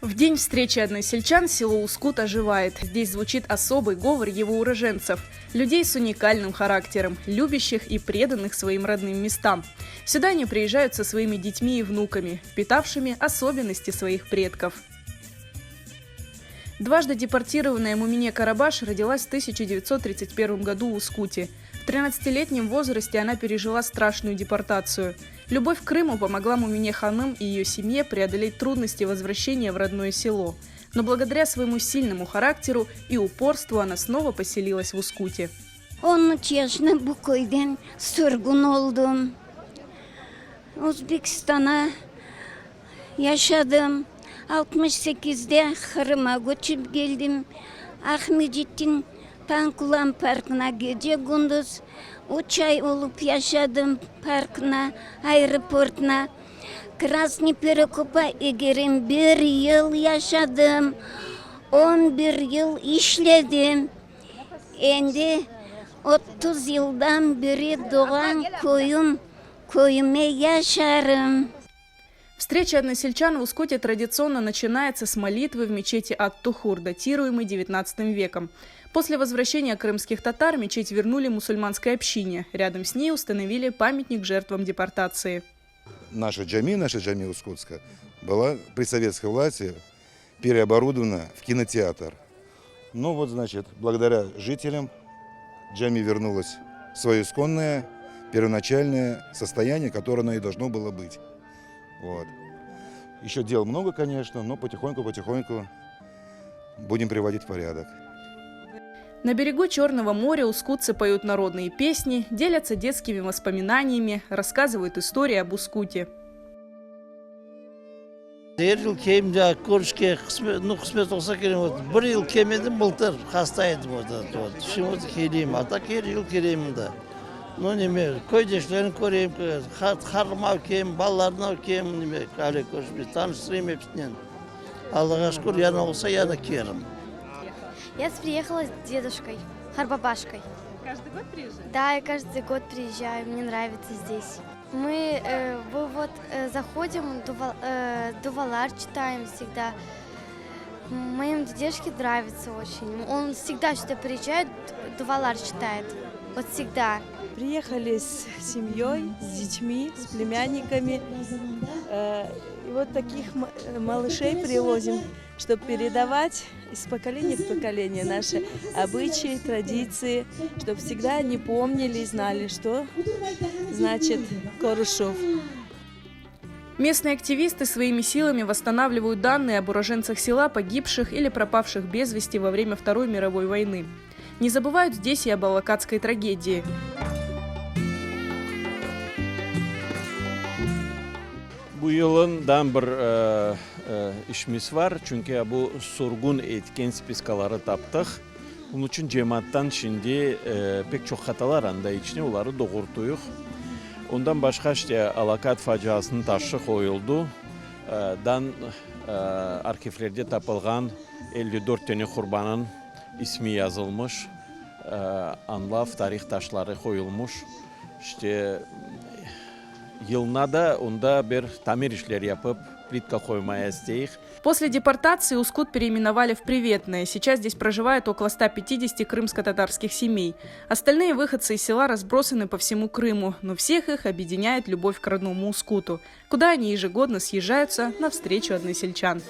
В день встречи односельчан село Ускут оживает. Здесь звучит особый говор его уроженцев. Людей с уникальным характером, любящих и преданных своим родным местам. Сюда они приезжают со своими детьми и внуками, впитавшими особенности своих предков. Дважды депортированная Мумине Карабаш родилась в 1931 году в Ускуте. В 13-летнем возрасте она пережила страшную депортацию. Любовь к Крыму помогла Мумине Ханым и ее семье преодолеть трудности возвращения в родное село. Но благодаря своему сильному характеру и упорству она снова поселилась в Ускуте. 13 yaşında bu köyden sürgün oldım. Özbekistana yaşadım. 68-de Qırıma köçip keldim. Aqmescitten Tankulan parkına gece-kündüz üç ay olıp yaşadım, parkına, aeroportına. Krasnıy Perekopa egerim bir yıl yaşadım, 11 yıl işledim. Endi 30 yıldan beri doğğan köyüm, köyüme yaşarım. Встреча односельчан в Ускуте традиционно начинается с молитвы в мечети Ат-Тухур, датируемой XIX веком. После возвращения крымских татар мечеть вернули мусульманской общине. Рядом с ней установили памятник жертвам депортации. Наша джами, наша джами Ускутская, была при советской власти переоборудована в кинотеатр. Ну вот, значит, благодаря жителям джами вернулась в свое исконное первоначальное состояние, которое оно и должно было быть. Вот. Еще дел много, конечно, но потихоньку-потихоньку будем приводить в порядок. На берегу Черного моря ускутцы поют народные песни, делятся детскими воспоминаниями, рассказывают истории об Ускуте. Er yıl kelem de körüşke qısmet, nu qısmet olsa kelem. Вот bir yıl kelmedim bıltır, hasta edim вот, вот. Şimdi вот keleyim, a так er yıl kelem mında. Nu neme, köydeşlerini köreyim, qarıma kelem, balalarına kelem, neme, ale körüşmey, tanıştırayım episinen. Allağa şükür, yana olsa yana kelirim. Я приехала с дедушкой, qartbabaşkой. Каждый год приезжаешь? Да, я каждый год приезжаю, мне нравится здесь. Мы, э, мы вот э, заходим, duva, э, duvalar читаем всегда. Моему дедушке нравится очень. Он всегда сюда приезжает, duvalar читает. Вот всегда. Приехали с семьей, с детьми, с племянниками. Э, И вот таких малышей привозим, чтобы передавать из поколения в поколение наши обычаи, традиции, чтобы всегда они помнили и знали, что значит körüşüv. Местные активисты своими силами восстанавливают данные об уроженцах села, погибших или пропавших без вести во время Второй мировой войны. Не забывают здесь и об Алакатской трагедии. Bu yılından bir işimiz var, çünki bu sürgün etken spiskaları taptıq. Bunıñ içün cemaattan şimdi pek çoq hatalar anda içine, oları doğurtuyıq. Ondan başqa işte Alakat faciasınıñ taşı qoyuldı. Dan arhivlerde tapılğan 54 tane qurbanıñ ismi yazılmış, añlav tarih taşları qoyulmış. İşte yılına da onda bir tamir işler yapıp, plitka qoymaya isteyik. После депортации Ускут переименовали в Приветное. Сейчас здесь проживает около 150 крымско-татарских семей. Остальные выходцы из села разбросаны по всему Крыму, но всех их объединяет любовь к родному Ускуту, куда они ежегодно съезжаются на встречу односельчан.